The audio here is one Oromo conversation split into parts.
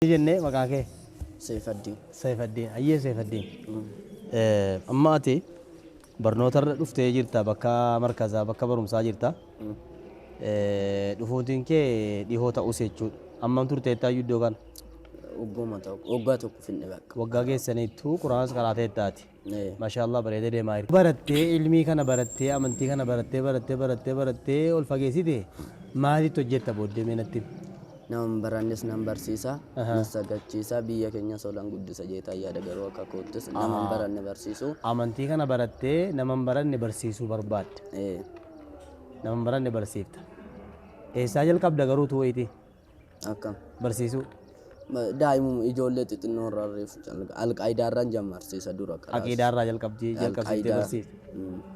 Jennee maqaa kee? Seefaddiin. Seefaddiin. Ayyee Seefaddiin. Amma ati barnootarra dhuftee jirta, bakka markazaa, bakka barumsaa jirta. Dhufuutiin kee dhihoo ta'us jechuudha. Ammam turteettaayyuu iddoo kana? Waggooma tokko, waggaa tokko finne bakka. Waggaa geessaniittuu Qur'aanas qaraateettaati. Mashallah bareedee deemaa jirta. Barattee ilmii kana barattee amantii kana barattee barattee barattee barattee ol fageessite maalitti hojjetta booddee mee natti himi. Nama hin barannes nan barsiisa, nan sagachiisa, biyya keenyas olan guddisa jeetaan yaada, garuu akka koottis nama hin baranne barsiisuu. Amantii kana barattee nama hin baranne barsiisuu barbaadda. Nama hin baranne barsiifta. Eessaa jalqabda garuu utuu wayitii? Akkam? Barsiisuu. Daa'imuma ijoollee xixinnoo irraa reefu alqaayidaa irraan jammarsiisa dura kalaas. Aqiidaa irraa jalqabdii jalqabsiiftee Alqaayidaa. barsiifta.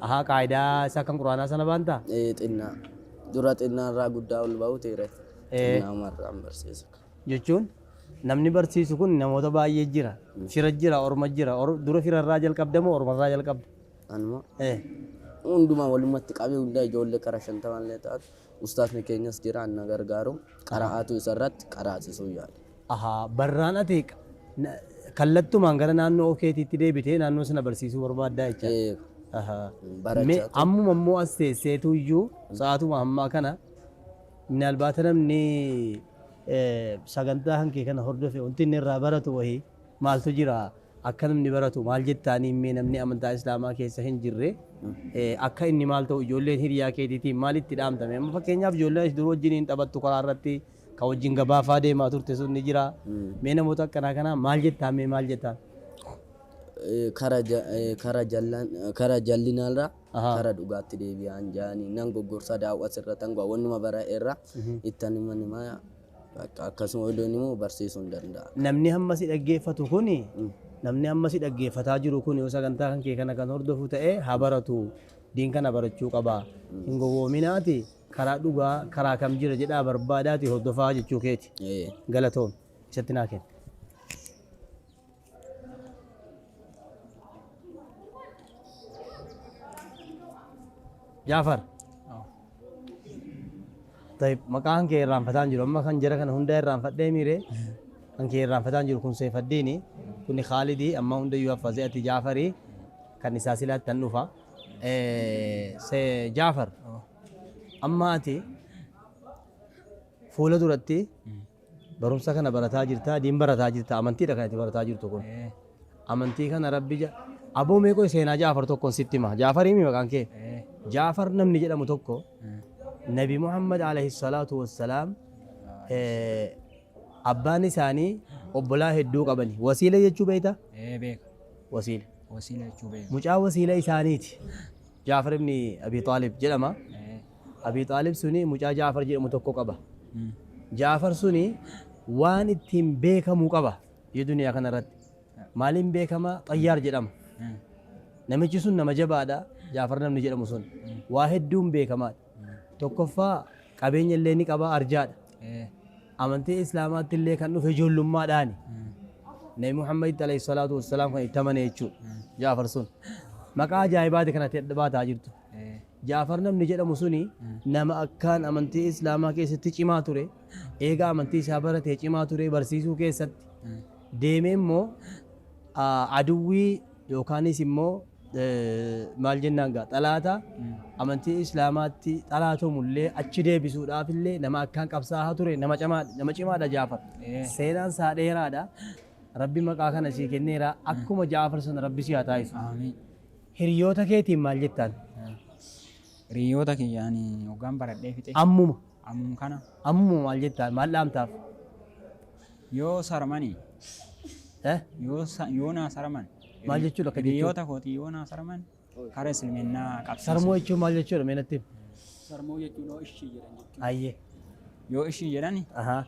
Ahaa, qaayidaa isa kan Qur'aanaa sana baantaa? Ee, xinnaa. Dura xinnaa irraa guddaa ol ba'u tiire. Xinnaa irraan barsiisa. Jechuun namni barsiisu kun namoota baay'ee jira. Fira jira, orma jira. Dura fira irraa jalqabda moo orma irraa jalqabda? Anuma hundumaa walumatti qabee hundaa ijoollee kara 50 illee taatu, ustaasni keenyas jira an na gargaaru, qara'aatu isarratti qaraasisuu yaala. Ahaa, barraan ati kallattumaan gara naannoo keetiitti deebitee naannoo sana barsiisuu barbaaddaa jecha. Ee. Ahaa. Barachaa Mee ture. ammuma immoo as teesseetu iyyuu sa'aatuma ammaa kana minaalbaata namni sagantaa kan kee kana hordofe wanti inni irraa baratu wahii maaltu jira? Akka namni baratu maal jettaanii mee namni amantaa Islaamaa keessa hin jirre akka inni maal ta'u ijoolleen hiriyaa keetiitiin maal itti dhaamta mee? Amma fakkeenyaaf ijoolleen ati dur wajjiniin taphattu karaa irratti ka wajjin gabaa faa deemaa turte sun ni jira. Mee namoota akkanaa kanaa maal jettaan mee maal jettaan? Kara kara jallan kara jallinarra kara dhugaatti deebi'aan jaanii nan goggorsa, daawwas irra tan wannuma bara irra ittan himan himaa. Bakka akkasuma odoon immoo barsiisuu hin danda'a. Namni hamma si dhaggeeffatu kuni, namni hamma si dhaggeeffataa jiru kun yoo sagantaa kan kee kana kan hordofu ta'e haa baratu, diin kana barachuu qaba. Hin gowwoominaati karaa dhugaa karaa kam jira jedhaa barbaadaati hordofaa jechuu keeti. Ee. Galatoomi. Isatti naa kenni. Jaafar. Tayyib, maqaan kee irraanfataan jiru. Amma kan jara kana hundaa irraanfadhee miire, kan kee irraanfataan jiru. Kun Seefaddiini, kuni Khaalidii, amma hundayyuu haffazee, ati Jaafarii, kan isaa silaatti tan dhufa. Se Jaafar, amma ati fuula duratti barumsa kana barataa jirta, diin barataa jirta, amantiidha kan ati barataa jirtu kun. Amantii kana Rabbi ja aboo mee qoy seenaa Jaafar tokkon sitti hima. Jaafarii mi maqaan kee? Jaafar namni jedhamu tokko Nabi Muhammad alayhi salaatu wassalaam abbaan isaanii obbolaa hedduu qabani. Wasiila jechuu beekta? Ee, beeka. Wasiila. Wasiila jechuu beeka. Mucaa wasiila isaaniiti. Jaafar ibni Abi Xaalib jedhama. Abii Xaalib suni mucaa Ja'far jedhamu tokko qaba. Ja'far suni waan ittiin beekamu qaba biyya duniyaa kana irratti. Maaliin beekama? Xayyaar jedhama. Namichi sun nama jabaadha. Ja'far namni jedhamu sun waa hedduun beekamaadha. Tokkoffaa qabeenya illee ni qaba, arjaadha. Amantii Islaamaatti illee kan dhufe ijoollummaadhaani. Nabi Muhammaditti alayhi salaatu wassalaam kan itti amane jechuudha. Ja'far sun. Maqaa ajaa'ibaati kanatti baataa jirtu. Ja'far namni jedhamu suni nama akkaan amantii Islaamaa keessatti cimaa ture. Eega amantii isaa baratee cimaa ture barsiisuu keessatti. Deemee immoo aduwwii yookaanis immoo maal jennaan gaa xalaata amantii Islaamaatti xalaatomullee achi deebisuudhaaf illee nama akkaan qabsaa'aa ture, nama cimaadha Jaafar. Seenaan isaa dheeraadha. Rabbi maqaa kana sii kenneera. Akkuma Jaafar sana Rabbi si haa taasisu. Aamiin. Hiriyoota keetiin maal jettaan? Hiriyoota kiyya ani hoggaan baradhee fixe. Ammuma. Ammum kana. Ammuma maal jettaan? Maal dhaamtaaf? Yoo sarmani. Eh? Yoo sa- yoo naa sarman. Maal jechuudha akka jechuun? Hiriyoota kootii yoo naa sarman kara isliminnaa qabsiisu. Sarmuu jechuun maal jechuudha mee natti himi? Sarmuu jechuun yoo ishii jedhan jechuudha. Ayyee. Yoo ishii jedhani Ahaa.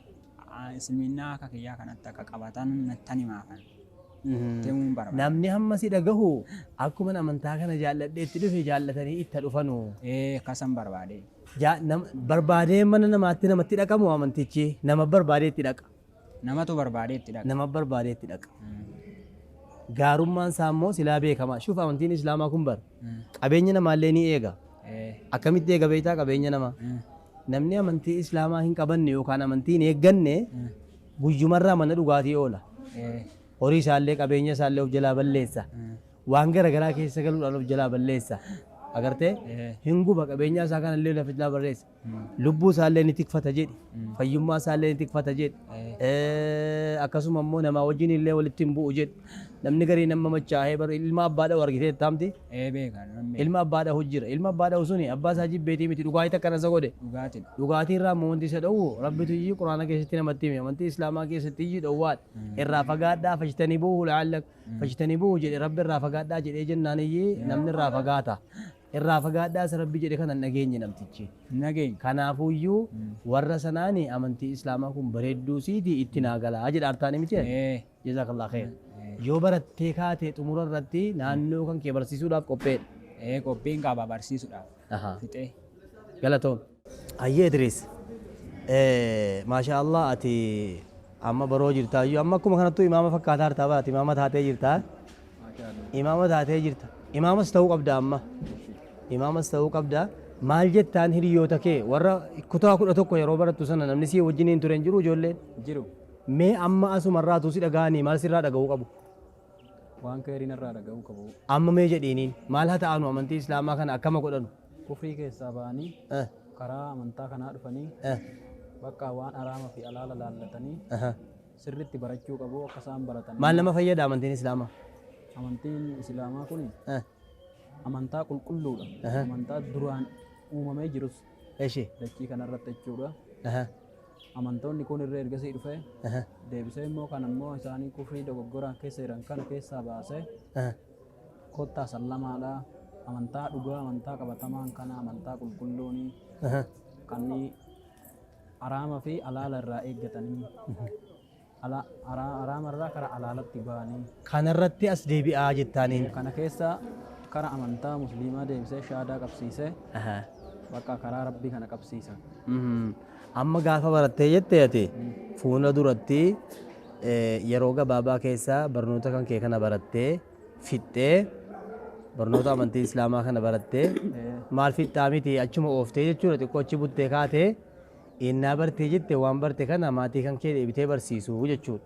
Isliminnaa akka kiyyaa kanatti akka qabatan nattan himaafan. Deemuun barbaada. Namni hamma si dhagahu akkuman amantaa kana jaalladhee itti dhufe jaallatanii itta dhufanu. Ee, akkasan barbaade. Barbaadee mana namaatti namatti dhaqamu amantichi nama barbaadee itti dhaqa. Namatu barbaadee itti dhaqa. Nama barbaadee itti dhaqa. Gaarummaan isaa immoo silaa beekama. Shuuf, amantiin Islaamaa kun bar qabeenya namaallee ni eega. Akkamitti eega beektaa qabeenya namaa? Namni amantii Islaamaa hin qabanne yookaan amantii hin eegganne Guyyumarraa mana dhugaatii oola. Horii isaallee qabeenya isaallee of jalaa balleessa. Waan gara garaa keessa galuudhaan of jalaa balleessa. Agartee? Hin guba qabeenya isaa kanallee lafa jalaa balleessa. Lubbuu isaallee ni tikfata jedhi. Fayyummaa isaallee ni tikfata jedhi. Akkasuma immoo namaa wajjin illee walitti hin bu'u jedhi. Namni garii nama machaa'ee bar ilma abbaa dha'u argitee taamti. Ee beeka nan beeka. Ilma abbaa dha'u jira. Ilma abbaa dha'u suni abbaa isaa jibbeetii miti dhugaatii takka isa godhe. Dhugaatiidha. Dhugaatii irraa immoo wanti isa dhowwu Rabbitu iyyuu Quraana keessatti namatti hime. Amantii Islaamaa keessatti iyyuu dhowwaadha. Irraa fagaadhaa fajtanii bu'uu la'allak fajtanii bu'uu jedhe Rabbi irraa fagaadhaa jedhee jennaan iyyii namni irraa fagaata. Irraa fagaadhaa isa Rabbi jedhe kana hin dhageenye namtichi. Hin dhageenye. Kanaafuyyuu warra sanaani amantii Islaamaa kun bareedduu siiti itti naa galaa jedha artaanii miti. Ee. Jazakallah khair. Yoo barattee kaate xumura irratti naannoo kan kee barsiisuudhaaf qopheedha. Ee qophiin qaba barsiisuudhaaf. Ahaa. Fixee. Galatoom. Hayyee Idriis. Maashaa Allah ati amma baroo jirtaayyuu amma akkuma kanattuu imaama fakkaataa jirtaa bara ati imaama taatee jirtaa. Imaama taatee jirta. Imaamas ta'uu qabda amma. Imaamas ta'uu qabda. Maal jettaan hiriyoota kee warra kutaa 11 yeroo barattu sana namni sii wajjin hin ture hin jiru ijoolleen? Jiru. Mee amma asumarraa utuu si dhaga'anii maal sirraa dhaga'uu qabu? Waan kheeyrii narraa dhaga'uu qabu. Amma mee jedhiiniin maal haa ta'anu amantii Islaamaa kana akkama godhanu? Kufrii keessaa ba'anii karaa amantaa kanaa dhufanii bakka waan haraama fi halaala laallatanii sirritti barachuu qabu akka isaan baratan. Maal nama fayyada amantiin Islaamaa? Amantiin Islaamaa kun amantaa qulqulluudha. Amantaa duraan uumamee jirus dachii kanarratti jechuudha. Amantoonni kun irra ergasii dhufee deebisee immoo kan ammoo isaanii kufrii dogoggoraan keessa jiran kana keessaa baasee kottaa sallamaadha. Amantaa dhugaa, amantaa qabatamaan kana, amantaa qulqulluuni kan haraama fi halaala irraa eeggatanii haraama irraa kara halaalatti ba'anii. Kanarratti as deebi'aa jettaaniin. Kana keessa kara amantaa musliimaa deebisee shaadaa qabsiisee bakka karaa rabbii kana qabsiisa. Amma gaafa barattee jette ati fuula duratti yeroo gabaabaa keessa barnoota kan kee kana barattee fixxee barnoota amantii Islaamaa kana barattee maal fixxaa miti achuma ooftee jechuudha xiqqoo achi buttee kaatee innaa bartee jette waan barte kana maatii kan kee deebitee barsiisuu jechuudha.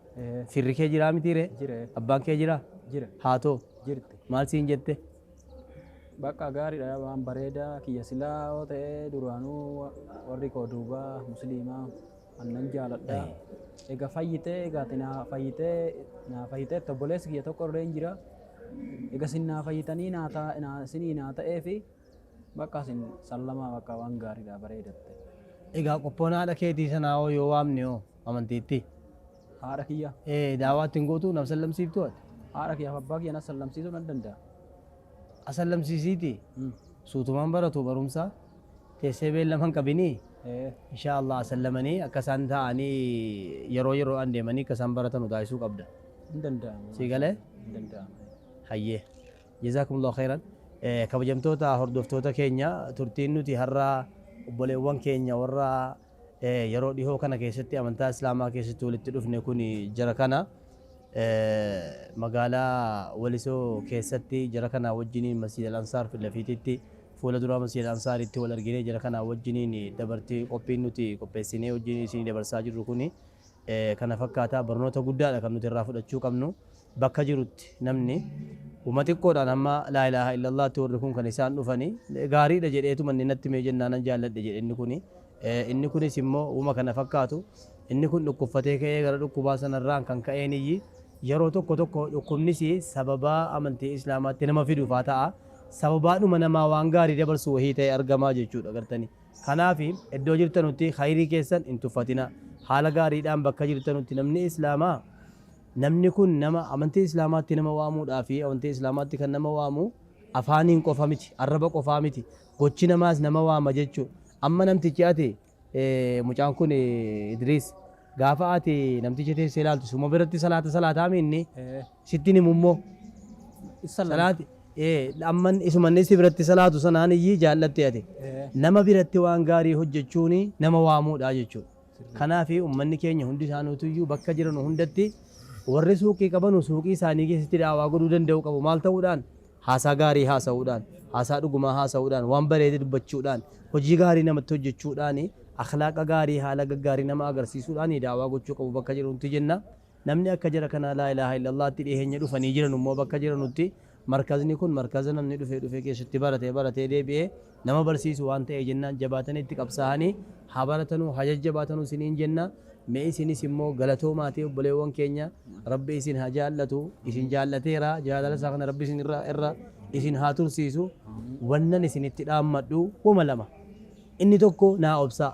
Firri kee jiraa miti ree? Jira. Abbaan kee jiraa? Jira. Haatoo? Jirti. Maal siin jette? Bakka gaariidha waan bareedaa kiyya silaa yoo ta'e duraanuu warri koo duubaa musliimaa annan jaaladha. Egaa fayyitee egaa ati naa fayyitee naa fayyitee obboleessi kiyya tokko illee hin jira. Egaa isin naa fayyitanii naa ta'a naa isinii naa ta'ee fi bakka isin sallamaa bakka waan gaariidha bareedatte. Egaa qophoon haadha keetii sanaa hoo yoo waamne hoo amantiitti? Haadha kiyya. Ee daawaa ittiin gootuu nam sallamsiiftuu ati? Haadha kiyyaaf abbaa kiyya na sallamsiisuu nan danda'a. Asallamsiisiiti suutumaan baratu barumsa teessee beellama hin qabinii inshaa Allah asallamanii akka isaan taa'anii yeroo yeroodhaan deemanii akka isaan baratanu taasisuu qabda. Hin danda'ama. Sii galee? Hin danda'ama. Hayyee. Jazaakumullahu khairan. Kabajamtoota hordoftoota keenya turtiin nuti har'a obboleewwan keenya warra yeroo dhihoo kana keessatti amantaa Islaamaa keessatti walitti dhufne kun jara kana magaalaa Walisoo keessatti jara kanaa wajjiniin Masjid Al-Ansaar filafiititti fuula duraa Masjid Al-Ansaaritti wal arginee jara kanaa wajjiniin dabartii qophiin nuti qopheessinee wajjiniin isinii dabarsaa jirru kuni kana fakkaata. Barnoota guddaadha kan nuti irraa fudhachuu qabnu. Bakka jirutti namni uma xiqqoodhaan hamma laa ilaaha illallaatti warri kun kan isaan dhufani gaariidha jedheetuma inni natti himee jennaanan jaalladhe jedhe inni kuni. Inni kunis immoo uma kana fakkaatu. Inni kun dhukkubfatee ka'ee gara dhukkubaa sanarraan kan ka'een iyyi yeroo tokko tokko dhukkubnis sababaa amantii Islaamaatti nama fiduufaa ta'a. Sababaadhuma namaa waan gaarii dabarsu wahii ta'e argamaa jechuudha gartanii. Kanaaf iddoo jirtanutti khayrii keessan hin tuffatinaa. Haala gaariidhaan bakka jirtanutti namni Islaamaa namni kun nama amantii Islaamaatti nama waamuudhaa fi amantii Islaamaatti kan nama waamu afaaniin qofa miti, arraba qofaa miti, gochi namaas nama waama jechuudha. Amma namtichi ati mucaan kun Idriis gaafa ati namticha teessee ilaaltu suma biratti salaata salaataami inni sitti hin himu immoo. Salaati amma isuma inni si biratti salaatu sanaan iyyii jaallatte ati. Nama biratti waan gaarii hojjechuun nama waamuudha jechuudha. Kanaaf ummanni keenya hundi isaaniituyyuu bakka jiran hundatti warri suuqii qabanu suuqii isaanii keessatti daawaa godhuu danda'u qabu. Maal ta'uudhaan? Haasaa gaarii haasa'uudhaan, haasaa dhugumaa haasa'uudhaan, waan bareede dubbachuudhaan, hojii gaarii namatti hojjechuudhaan Akhlaaqa gaarii, haala gaggaarii nama agarsiisuudhaan daawaa gochuu qabu bakka jirutti jenna. Namni akka jara kanaa laa ilaaha illallaatti dhiyeenya dhufanii jiran immoo bakka jiranutti markazni kun markaza namni dhufee dhufee keessatti baratee baratee deebi'ee nama barsiisu waan ta'e jennaan jabaatanii itti qabsaa'anii haa baratanuu, haa jajjabaatanuu isiniin jenna. Mee isinis immoo galatoomaatee obboleewwan keenya, Rabbi isin haa jaallatu, isin jaallateera, jaalala isaa kana Rabbi isin irra isin haa tursiisu. Wannan isinitti dhaammadhu wama lama. Inni tokko naa obsaa.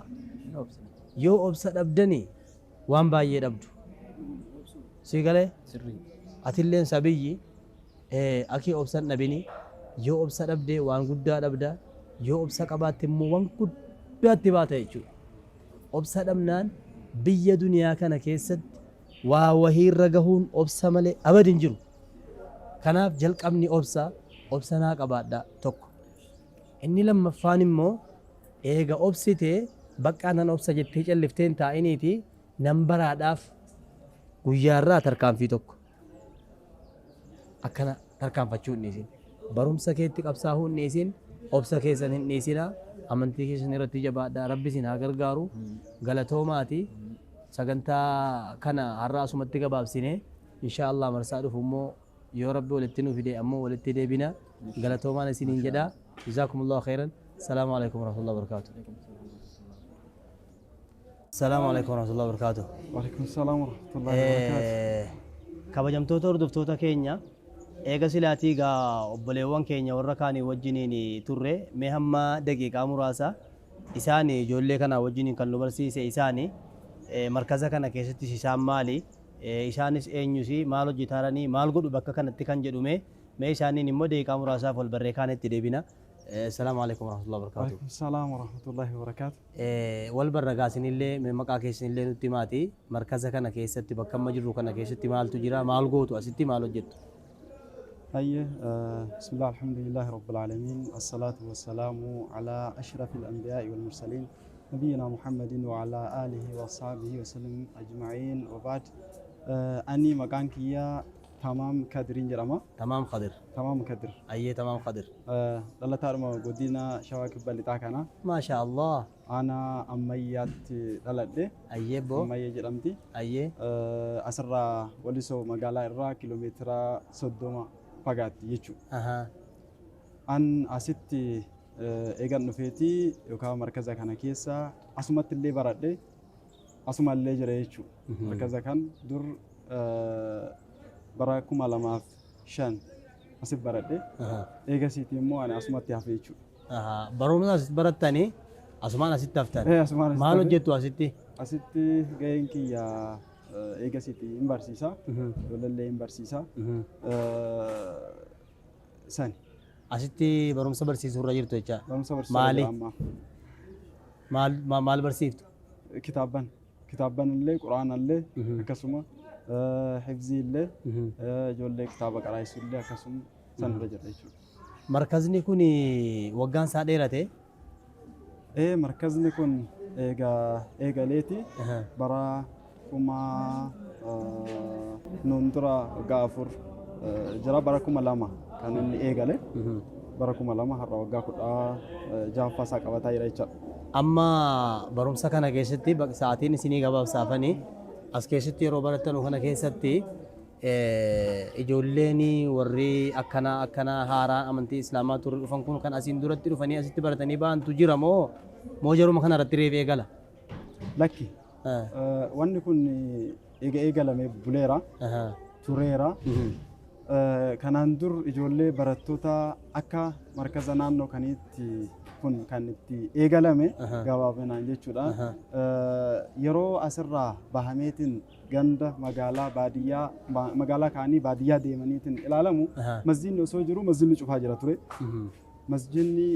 Yoo obsa dhabdani waan baay'ee dhabdu. Sii galee? Atilleen sabiyyi akii obsan dhabini, yoo obsa dhabde waan guddaa dhabda, yoo obsa qabaatte immoo waan guddaatti baata jechuudha. Obsa dhabnaan biyya duniyaa kana keessatti waa wahiirra gahuun obsa malee abadi hin jiru. Kanaaf jalqabni obsa, obsa naa qabaadha tokko. Inni lammaffaan immoo eega obsite baqqaa nan obsa jettee calliftee hin taa'iniiti, nan baraadhaaf guyyaarraa tarkaanfii tokko akkana tarkaanfachuu hin dhiisin. Barumsa keetti qabsaa'uu hin dhiisin, obsa keessan hin dhiisina, amantii keessan irratti jabaadhaa, Rabbi isin haa gargaaru. Galatoomaati. Sagantaa kana har'a asumatti gabaabsine, insha Allah marsaa dhufu immoo yoo Rabbi walitti nu fide ammoo walitti deebina. Galatoomaan isiniin jedha. Jazaakumullahu khairan. Salaamu alaikum warahmatullahi wabarakatuh. Salaamu alaikum warahmatullahi wabarakatuh. Waalaikum salaam warahmatullahi wabarakatuh. Kabajamtoota hordoftoota keenya, eega silaatii gaa obboleewwan keenya warra kaanii wajjiniin turre, mee hamma daqiiqaa muraasa isaan ijoollee kana wajjiniin kan nu barsiise isaani, markaza kana keessattis isaan maali, isaanis eenyusi, maal hojjetaaranii, maal godhu bakka kanatti kan jedhume, mee isaaniin immoo daqiiqaa muraasaaf wal barree kaan itti deebina. Salaamu alaikum warahmatullahi wabarakatuh. Waalaikum salaam warahmatullahi wabarakatuh. Wal barra gaasinillee, mee maqaa keessanillee nutti himaati, markaza kana keessatti bakka amma jirru kana keessatti maaltu jira, maal gootu asitti, maal hojjettu? Hayyee, bismillah, alhamdulillahi rabbil aalamiin, assalaatu wassalaamu ala ashrafil anbiyaa'i wal mursaliin, nabiyyina Muhammadin wa ala aalihi wa asxaabihi wa sallam ajma'iin, wa ba'd. Ani maqaan kiyya Tamaam Kadiriin jedhama. Tamaam Kadir. Tamaam Kadir. Ayyee, Tamaam Kadir. Dhalataadhuma godina Shawaa Kibba Lixaa kana. Maasha Allah. Aanaa Ammayyaatti dhaladhe. Ayyee boo. Ammayya jedhamti. Ayyee. Asirraa Walisoo magaalaa irraa kiiloomeetira 30 fagaatti jechuudha. An asitti eegan dhufeeti yookaan markaza kana keessa asumatti illee baradhe, asuma illee jira jechuudha. Markaza kan dur bara 2005 asit baradhe. Eegasiiti immoo ani asumatti hafe jechuudha. Barumsa asitti barattanii asumaan asitti haftan. Asumaan asitti Maal hafe. hojjettu asitti? Asitti gaheen kiyya eegasiiti hin barsiisa. Ijoollee hin barsiisa. Sani. Asitti barumsa barsiisuu irra jirtu jecha. Barumsa barsiisaa Maali? jira amma. Maal maal barsiiftu? Kitaabban. Kitaabban illee, Quraana illee, akkasuma hifzii illee, ijoollee kitaaba qaraayisuu illee akkasuma san irra jira jechuudha. Markazni kun waggaan isaa dheerate. Markazni kun eega eegaleeti bara kuma nuun dura waggaa 4 jira, bara 2000 kan inni eegale, bara 2000, har'a waggaa 16ffaa isaa qabataa jira jechuudha. Amma barumsa kana keessatti sa'aatiin isinii gabaabsaafanii, as keessatti yeroo barattanu kana keessatti ijoolleen warri akkanaa akkanaa haaraan amantii islaamaa turre dhufan kun kan asiin duratti dhufanii asitti baratanii ba'antu jira moo moo jaruma kana irratti reef eegala? Lakki, wanni kun eega eegalame buleera, tureera. Kanaan dur ijoollee barattoota akka markaza naannoo kaniitti kun kan itti eegalame gabaabinaan jechuudha. Yeroo asirraa bahameetiin ganda magaalaa baadiyyaa, magaalaa kaanii baadiyyaa deemaniitiin ilaalamu, masjidni osoo jiru masjidni cufaa jira ture. Masjidni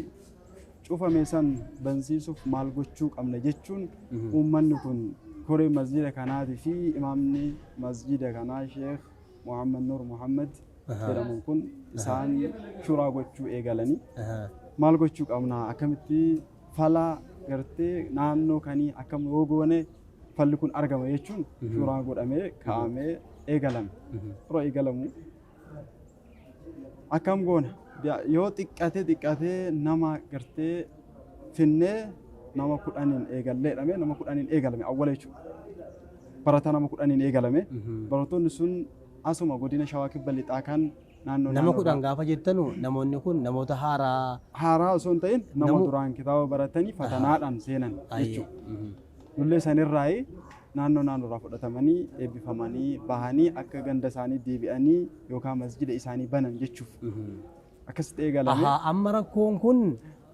cufame san bansiisuuf maal gochuu qabna jechuun uummanni kun koree masjida kanaatii fi imaamni masjida kanaa Sheekh Muhammad Nur Muhammad jedhamu kun isaan shuraa gochuu eegalanii, maal gochuu qabna, akkamitti fala gartee naannoo kanii akkam yoo goone falli kun argama jechuun shuraa godhamee kaa'amee eegalame. Yeroo eegalamu akkam goona, yoo xiqqate xiqqatee nama gartee finnee Nama 10n eegallee jedhame, nama 10n eegalame awwala jechuudha. Barataa nama 10n eegalame. Barattoonni sun asuma godina Shawaa Kibba Lixaa kan naannoo Nama naannoo 10 gaafa jettanu namoonni kun namoota haaraa. Haaraa osoo hin ta'in nama duraan kitaaba baratanii fatanaadhaan seenan jechuudha. Nullee sanirraayi naannoo naannoorraa fudhatamanii eebbifamanii bahanii akka ganda isaanii deebi'anii yookaan masjida isaanii banan jechuuf. Akkasitti eegalame. Ahaa, amma rakkoon kun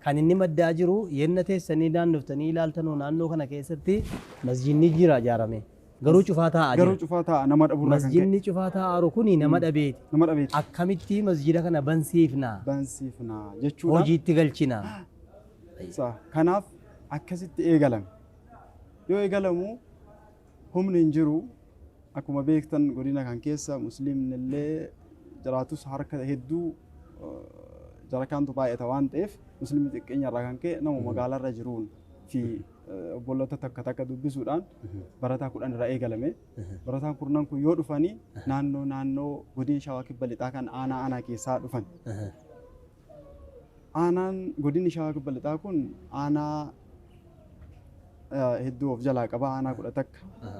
kan inni maddaa jiru yenna teessanii naannoftanii ilaaltanuu naannoo kana keessatti masjidni jira ijaarame. Garuu cufaa taa'aa jira. Garuu cufaa taa'a nama dhabuurraa kan ka'e. Masjidni cufaa taa'aaru kuni nama dhabeeti. Nama dhabeeti. Akkamitti masjida kana bansiifna? Bansiifna jechuudha. Hojiitti galchina. Kanaaf akkasitti eegalame. Yoo eegalamu humni hin jiru. Akkuma beektan godina kan keessa musliimni illee jiraatus harka hedduu jarakaantu baay'ata waan ta'eef musliimni xiqqeenya irraa kan ka'e nama magaalaarra jiruun fi obboloota takka takka dubbisuudhaan barataa 10 irraa eegalame. Barataan kurnan kun yoo dhufanii naannoo naannoo godina Shawaa Kibba Lixaa kan aanaa aanaa keessaa dhufan. Aanaan godinni Shawaa Kibba Lixaa kun aanaa hedduu of jalaa qaba. Aanaa 11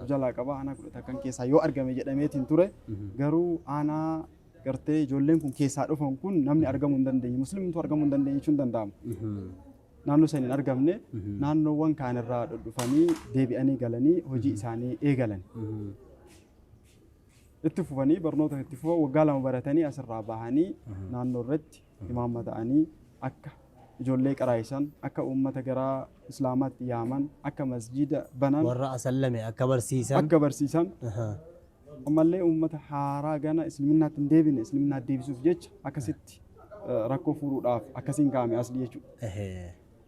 of jalaa qaba. Aanaa 11 keessaa yoo argame jedhameetiin ture. Garuu aanaa gartee ijoolleen kun keessaa dhufan kun namni argamuu hin dandeenye. Musliimtu argamuu hin dandeenye jechuun danda'ama. Naannoo san hin argamne, naannoowwan kaanirraa dhufanii deebi'anii galanii hojii isaanii eegalan. Itti fufanii barnoota itti fufan waggaa 2 baratanii asirraa bahanii naannoo irratti imaama ta'anii akka ijoollee qaraa'isan, akka uummata gara islaamaatti yaaman, akka masjiida banan, Warra asallame akka barsiisan. Akka barsiisan. Ammallee uummata haaraa gana islaminaatti hin deebine islaminaatti deebisuuf jecha akkasitti rakkoo furuudhaaf akkasiin kaa'ame asli jechuudha.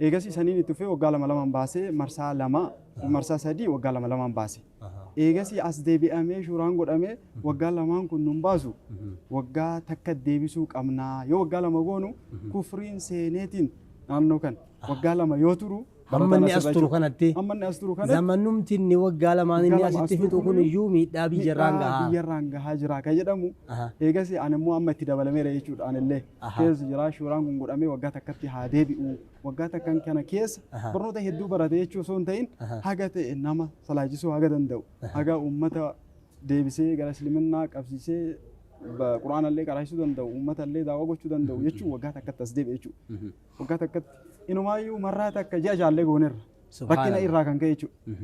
Eegasii saniin itti fufee waggaa 2 2n baasee marsaa 2 marsaa 3 waggaa 2 2n baase. Eegasii as deebi'amee shuuraan godhamee waggaa lamaan kun nun baasu, waggaa takka deebisuu qabnaa. Yoo waggaa 2 goonu kufriin seeneetiin naannoo kan waggaa 2 yoo turu Hamma inni as turu kanatti. Hamma inni as turu kanatti. Zamanumti inni waggaa lamaan inni Waggaa 2 asitti as fixu turu kun iyyuu miidhaa biyyarraan gahaa. Biyyarraan gahaa jira kan jedhamu. Eegasii ani immoo amma itti dabalameera jechuudha anillee. Keessa jira shuuraan kun godhamee waggaa takkatti haa deebi'u. Waggaa takkan kana keessa barnoota hedduu barate jechuu osoo hin ta'in haga ta'e nama salaachisuu haga danda'u. Haga uummata deebisee gara isliminnaa qabsiisee quraanallee qaraasisuu danda'u, uummatallee daawwa gochuu danda'u jechuun waggaa takkatti as deebi'e jechuudha. Waggaa takkatti inumaayyuu marraa takka ji'a jaallee goonerra. Rakkina irraa kan ka'e jechuudha.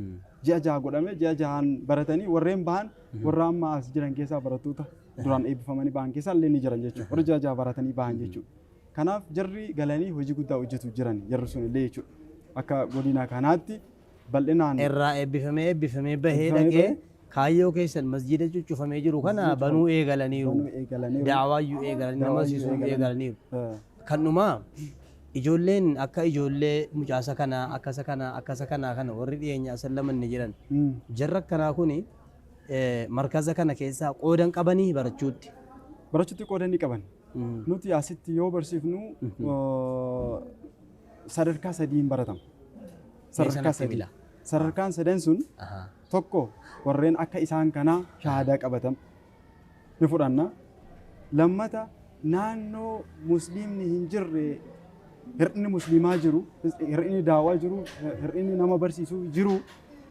Ji'a 6 godhame, ji'a 6n baratanii warreen bahan warra amma as jiran keessaa barattoota duraan eebbifamanii bahan keessaa illee ni jiran jechuudha. Warra ji'a 6 baratanii bahan jechuudha. Kanaaf jarri galanii hojii guddaa hojjetu jiran jarri sun illee jechuudha. Akka godina kanaatti bal'inaan. Irraa eebbifamee eebbifamee bahee dhaqee kaayyoo keessan masjiida cuccufamee jiru kana banuu eegalaniiru. Daawaayyuu eegalanii nama barsiisuu eegalaniiru. Kan dhumaa ijoolleen akka ijoollee mucaasa kanaa akkasa kanaa akkasa kanaa kana warri dhiyeenya asallamanne jedhan jarra akkanaa kuni markaza kana keessaa qoodan qabanii barachuutti. Barachuutti qooda ni qaban. Nuti asitti yoo barsiifnu sadarkaa sadiin baratama. Sadarkaa sadii. Sadarkaan sadan sun tokko warreen akka isaan kanaa shahaadaa qabatan ni fudhanna. Lammata naannoo musliimni hin jirre hir'inni musliimaa jiru, hir'inni daawaa jiru, hir'inni nama barsiisuu jiru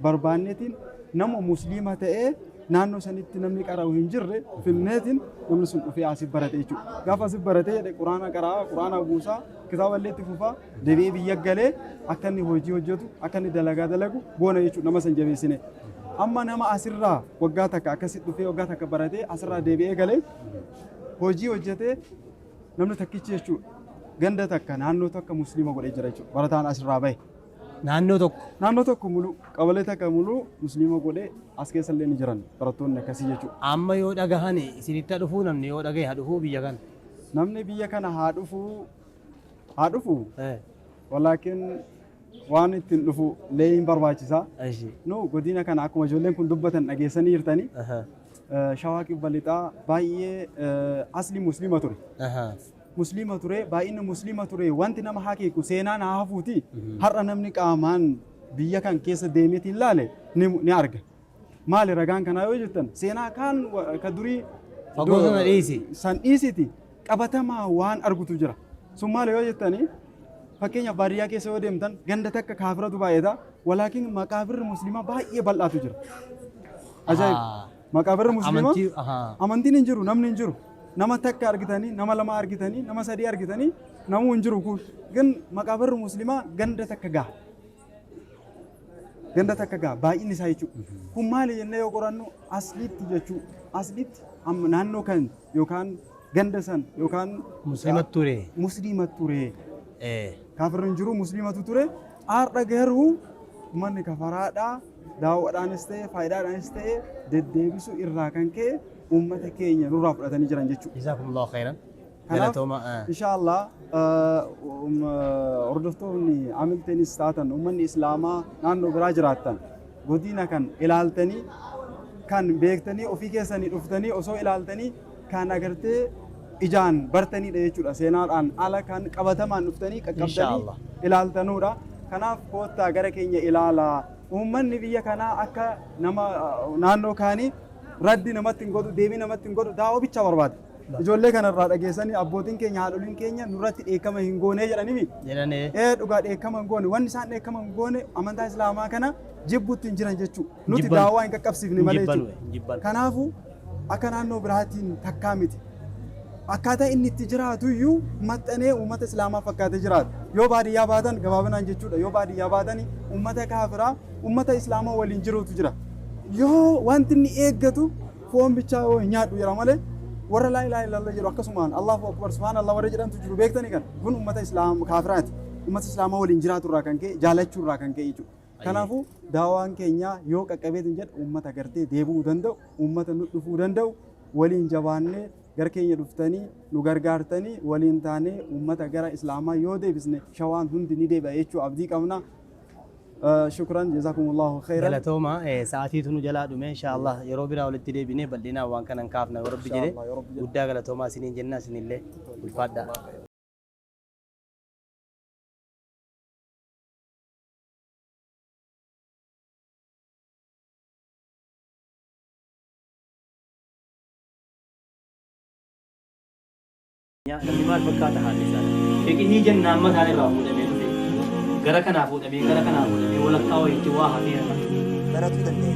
barbaanneetiin nama musliima ta'ee naannoo sanitti namni qara'u hin jirre finneetiin namni sun dhufee asii barate jechuudha. Gaafa asii baratee jedhe quraana qara'a, quraana buusaa, kitaaba illee itti fufaa, deebi'ee biyya galee akka inni hojii hojjetu, akka inni dalagaa dalagu goona jechuudha nama san jabeessine. Amma nama asirraa waggaa takka akkasitti dhufee waggaa takka baratee asirraa deebi'ee galee hojii hojjetee namni takkichi jechuudha. Ganda takka naannoo takka musliima godhee jira jechuudha. Barataan asirraa bahe. Naannoo tokko. Naannoo tokko muluu qabalee takka muluu musliima godhee as keessa illee ni jiran barattoonni akkasii jechuudha. Amma yoo dhagahan isinitti haa dhufuu, namni yoo dhagahe haa dhufuu biyya kana. Namni biyya kana haa dhufuu haa dhufu. Walaakin waan ittiin dhufu illee hin barbaachisa. Nu godina kana akkuma ijoolleen kun dubbatan dhageessanii jirtanii. Shawaa Kibba Lixaa baay'ee asli musliima ture. Musliima ture, baay'inni musliima ture wanti nama hakeeku seenaan haa hafuuti. Har'a namni qaamaan biyya kan keessa deemeetiin laale ni arga. Maali ragaan kanaa yoo jettan seenaa kaan ka durii Fagoo sana dhiisi. San dhiisiti qabatamaa waan argutu jira. Sun maali yoo jettani Fakkeenyaaf baadiyyaa keessa yoo deemtan ganda takka kaafiratu baay'ata. Walaakin maqaabirri musliimaa baay'ee bal'aatu jira. Ajaa'iba! Maqaabirri musliimaa Amantii ahaa. amantiin hin jiru, namni hin jiru. Nama takka argitanii, nama lama argitanii, nama sadii argitanii namuu hin jiru kun. Gin maqaabirri musliimaa ganda takka gaha. Ganda takka gaha baay'inni isaa jechuudha. Kun maali jennee yoo qorannu asliitti jechuudha. Asliitti amma naannoo kan yookaan ganda san yookaan Musliimatu ture. Musliimatu ture. Kaafirri hin jiru, musliimatu ture. Har'a garuu uummanni kafaraadhaa daawwadhaanis ta'e faayidaadhaanis ta'e deddeebisuu irraa kan ka'e uummata keenya nurraa fudhatanii jiran jechuudha. Jazakumullahu khairan. Kanaaf Galatooma. Inshaallah hordoftoonni amilteenis taatan uummanni islaamaa naannoo biraa jiraattan godina kan ilaaltanii kan beektanii ofii keessanii dhuftanii osoo ilaaltanii kan agartee ijaan bartanidha jechuudha. Seenaadhaan ala kan qabatamaan dhuftanii qaqqabdanii Inshaallah. ilaaltanuudha. Kanaaf koottaa gara keenya ilaalaa. Uummanni biyya kanaa akka nama naannoo kaanii raddi namatti hin godhu, deebii namatti hin godhu, daawoo bicha barbaada. Ijoollee kanarraa dhageessanii abbootiin keenya haadholiin keenya nurratti dheekkama hin goone jedhanii. Jedhanii. Ee dhugaa dheekkama hin goone. Wanni isaan dheekkama hin goone amantaa islaamaa kana jibbuutti hin jiran jechuudha. Nuti Jibban. daawwaa hin qaqqabsiifne malee Jibban jechuudha. jibban. Kanaafuu akka naannoo biraatiin takkaa miti. Akkaataa inni itti jiraatu iyyuu maxxanee uummata islaamaa fakkaatee jiraata. Yoo baadiyyaa baatan gabaabinaan jechuudha. Yoo baadiyyaa baatanii uummata kaafiraa uummata islaamaa waliin jiruutu jira. Yoo wanti inni eeggatu foon bichaa yoo hin nyaadhu jedha malee warra laa ilaaha illallah jedhu akkasumaan Allahu akbar subhaanallah warra jedhantu jiru beektanii kan kun uummata islaam kaafiraati. Uummata islaamaa waliin jiraatu irraa kan ka'e jaalachuu irraa kan ka'e jechuudha. Kanaafuu daawaan keenya yoo qaqqabeetiin jedhu uummata gartee deebi'uu danda'u, uummata nu dhufuu danda'u waliin jabaannee gara keenya dhuftanii nu gargaartanii waliin taanee uummata gara islaamaa yoo deebisne shawaan hundi ni deebi'a jechuu abdii qabna. Shukran jazakumullahu khairan. Galatooma sa'aatiitu nu jalaa dhume inshaallah yeroo biraa walitti deebinee bal'inaan waan kanan kaafna yoo rabbi jedhe Inshaallah, yoo Rabbi jedhe. guddaa galatoomaa isiniin jenna isinillee ulfaadhaa. Namni maal fakkaata haalli isaa? Fiqihii jennaan mataan irraa fuudhamee dhufe. Gara kanaa fuudhamee gara kanaa fuudhamee walakkaa wayiitti waa hafee hafa. Baratuu danda'e.